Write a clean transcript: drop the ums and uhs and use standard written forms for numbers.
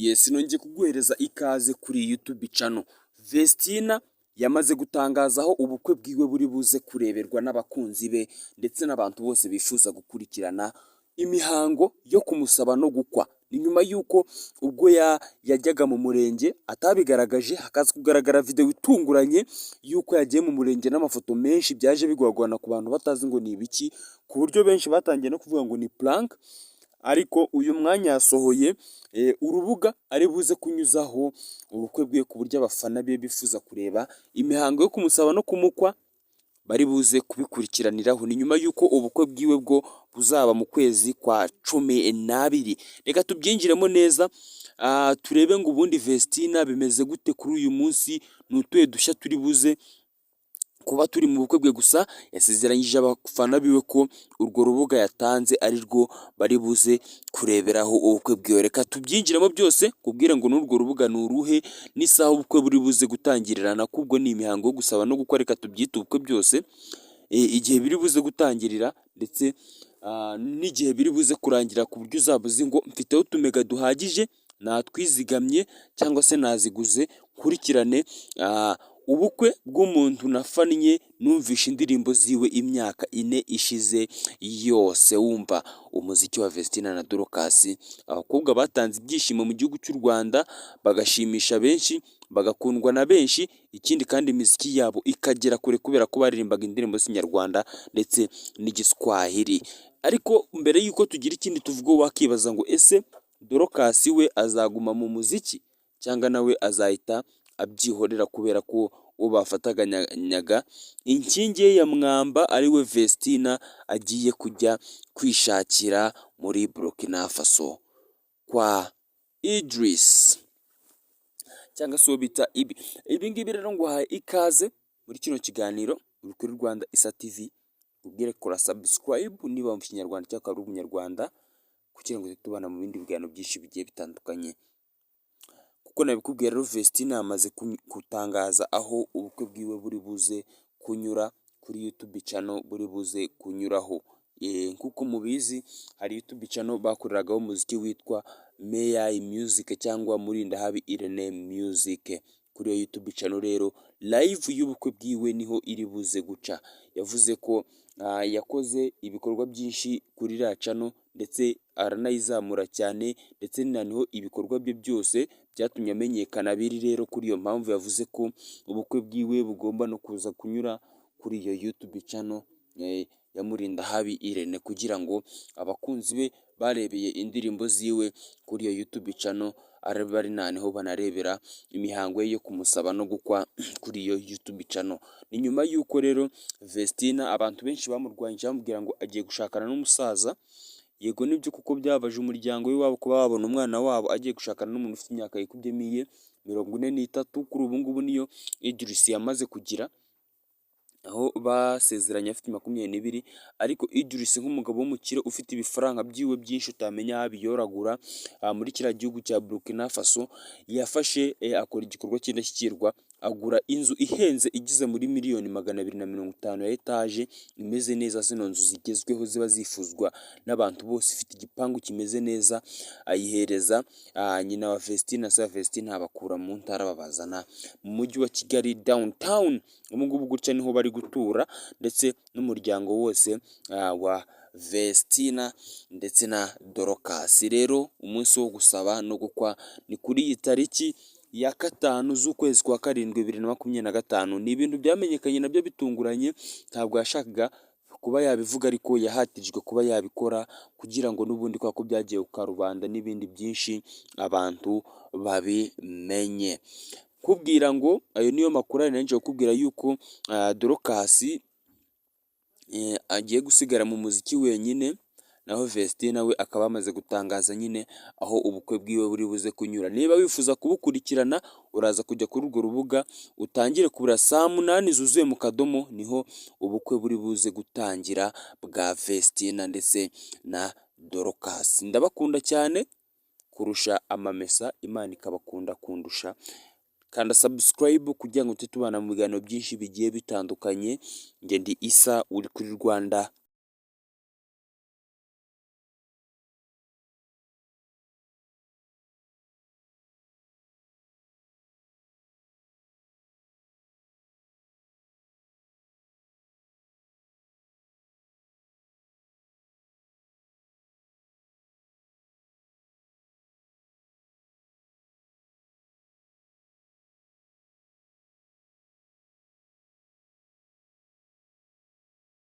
Yes, nongeye kuguhereza ikaze kuri YouTube channel. Vestina yamaze gutangaza aho ubukwe bwiwe buri buze kureberwa n'abakunzi be ndetse n'abantu bose bifuza gukurikirana imihango yo kumusaba no gukwa. Ni nyuma y'uko ubwo yajyaga mu murenge atabigaragaje, hakaza kugaragara video itunguranye y'uko yagiye mu murenge n'amafoto menshi byaje bigwagwana ku bantu batazi ngo ni ibiki, ku buryo benshi batangiye no kuvuga ngo ni prank. Ariko uyu mwanya yasohoye urubuga ari buze kunyuzaho ubukwe bwe, ku buryo abafana be bifuza kureba imihango yo kumusaba no kumukwa bari buze kubikurikiraniraho. Ni nyuma y'uko ubukwe bwiwe bwo buzaba mu kwezi kwa 12. Reka tubyinjiremo neza, turebe ngo ubundi Vestina bimeze gute kuri uyu munsi, ni utuhe dushya turi buze kuba turi mu bukwe bwe. Gusa yasezeranyije abafana biwe ko urwo rubuga yatanze ari rwo bari buze kureberaho ubukwe bwiwe. Reka tubyinjiremo byose, kubwire ngo n'urwo rubuga ni uruhe n'isaha ubukwe buri buze gutangirira, nakubwo ni imihango yo gusaba no gukwa, reka tubyite ubukwe byose, igihe biri buze gutangirira ndetse n'igihe biri buze kurangira, ku buryo uzaba uzi ngo mfiteho utumega duhagije, natwizigamye cyangwa se naziguze, nkurikirane ubukwe bw'umuntu nafannye, numvishe indirimbo ziwe imyaka 4 ishize yose. Wumva umuziki wa Vestina na Dorcas, abakobwa batanze ibyishimo mu gihugu cy'u Rwanda, bagashimisha benshi, bagakundwa na benshi. Ikindi kandi, imiziki yabo ikagera kure kubera ko baririmbaga indirimbo z'Ikinyarwanda ndetse n'Igiswahili. Ariko mbere y'uko tugira ikindi tuvuga, wakibaza ngo ese Dorcas we azaguma mu muziki cyangwa nawe azahita abyihorera, kubera ko uwo bafatanyaga inkingi ye ya mwamba ari we Vestina agiye kujya kwishakira muri Burkina Faso kwa Idris cyangwa se uwo bita Ibi. Ibi ngibi rero, nguhaye ikaze muri kino kiganiro, uri kuri Rwanda Isa TV, ubwire kora subscribe niba wumva Ikinyarwanda cyangwa ukaba uri Umunyarwanda, kugira ngo tujye tubana mu bindi biganiro byinshi bigiye bitandukanye. Kuko nabikubwiye rero, Vestine yamaze gutangaza aho ubukwe bwiwe buri buze kunyura kuri YouTube channel buri buze kunyuraho. Nk'uko mubizi, hari YouTube channel bakoreragaho umuziki witwa Meya Music cyangwa Murindahabi Irene Music. Kuri iyo YouTube channel rero, live y'ubukwe bwiwe niho iri buze guca. Yavuze ko yakoze ibikorwa byinshi kuri iriya channel ndetse aranayizamura cyane, ndetse noneho ibikorwa bye byose byatumye amenyekana biri rero. Kuri iyo mpamvu yavuze ko ubukwe bwiwe bugomba no kuza kunyura kuri iyo YouTube channel ya Murindahabi Irene, kugira ngo abakunzi be barebeye indirimbo ziwe kuri iyo YouTube channel abe ari noneho banarebera imihango ye yo kumusaba no gukwa kuri iyo YouTube channel. Ni nyuma y'uko rero Vestina abantu benshi bamurwanyije, bamubwira ngo agiye gushakana n'umusaza. Yego nibyo, kuko byababaje umuryango w'iwabo kuba babona umwana wabo agiye gushakana n'umuntu ufite imyaka yikubyemo iye 43. Kuri ubu ngubu niyo Idris yamaze kugira, aho basezeranye afite 22. Ariko Idris, nk'umugabo w'umukire ufite ibifaranga byiwe byinshi utamenya aho abiyoragura muri kiriya gihugu cya Burkina Faso, yafashe akora igikorwa cy'indashyikirwa, agura inzu ihenze igeze muri miliyoni 250 ya etaje imeze neza, zino nzu zigezweho ziba zifuzwa n'abantu bose, ifite igipangu kimeze neza, ayihereza nyina wa Vestine, se wa Vestine, abakura mu ntara babazana mu mujyi wa Kigali downtown. Ubu ngubu gutya niho bari gutura, ndetse n'umuryango wose wa Vestina ndetse na Dorcas. Rero umunsi wo gusaba no gukwa ni kuri iyi tariki ya 5 z'ukwezi kwa 7 2025. Ni ibintu byamenyekanye nabyo bitunguranye, ntabwo yashakaga kuba yabivuga, ariko yahatirijwe kuba yabikora kugira ngo n'ubundi kubera ko byagiye ku karubanda n'ibindi byinshi abantu babimenye. Kubwira ngo ayo niyo makuru ari nari kukubwira yuko Dorcas agiye gusigara mu muziki wenyine, naho Vestine we akaba yamaze gutangaza nyine aho ubukwe bwiwe buri buze kunyura. Niba wifuza kubukurikirana, uraza kujya kuri urwo rubuga utangire kubura saa 8 zuzuye mu kadomo, niho ubukwe buri buze gutangira bwa Vestina ndetse na Dorcas. Ndabakunda cyane kurusha amamesa, Imana ikabakunda kundusha. Kanda subscribe kugira ngo tujye tubana mu biganiro byinshi bigiye bitandukanye. Njye ndi Isa, uri kuri Rwanda.